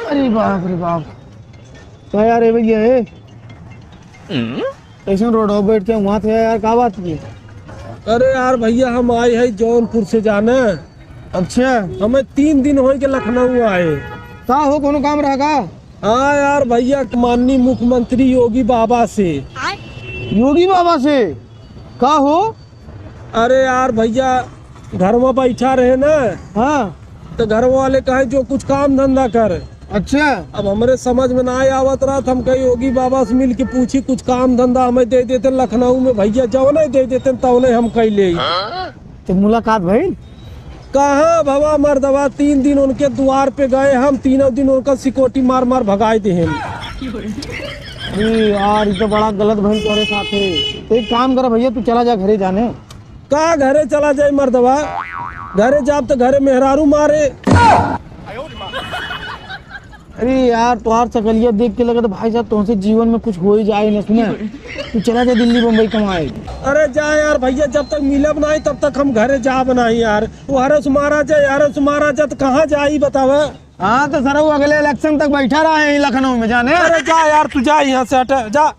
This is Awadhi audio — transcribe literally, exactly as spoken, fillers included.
अरे बाप रे बाप। का यार, ए भैया, ए? कैसन रोड हो, बैठ के वहाँ थे यार, का बात की? अरे यार भैया, हम आए हैं जौनपुर से जाने। अच्छा। हमें तीन दिन होई के लखनऊ आए। का हो, कोनो काम रहा का? हाँ यार भैया, माननीय मुख्यमंत्री योगी बाबा से। योगी बाबा से? का हो? अरे यार भैया, घर में बैठा रहे ना। हाँ। तो घर वाले कहे, "जो कुछ काम धंधा कर।" अच्छा। अब हमरे समझ में ना आवत रहा, तो हम कहे, "योगी बाबा से मिल के पूछी, कुछ काम धंधा हमें दे देते लखनऊ में भैया, जौने दे देते तौने हम कइ ले।" तो मुलाकात भइल? कहाँ भवा मर्दवा, तीन दिन उनके द्वार पे गए हम, तीनों दिन उनका सिकोटी मार मार भगाए देहेन। अरे यार, ये तो बड़ा गलत भइल तोरे साथे। तो एक काम कर भैया, तू चला जा घरे जाने। का घरे चला जाए मर्दवा? घरे जाब तो घरे मेहरारू मारे। अरे यार, तोहार सकलिया देख के लगत भाई साहब, तुमसे जीवन में कुछ हो ही जाए न। सुने, तू चला जा दिल्ली बम्बई कमाए। अरे जा यार भैया, जब तक मिलब नाही तब तक हम घरे जाब नाही यार। वो हरस मारा जा, हरस मारा जा, तो कहाँ जाई बतावा? हाँ, तो सर, वो अगले इलेक्शन तक बैठा रहा है यहीं लखनऊ में, जाने। अरे जा यार, तू जा यहाँ से, हट जा।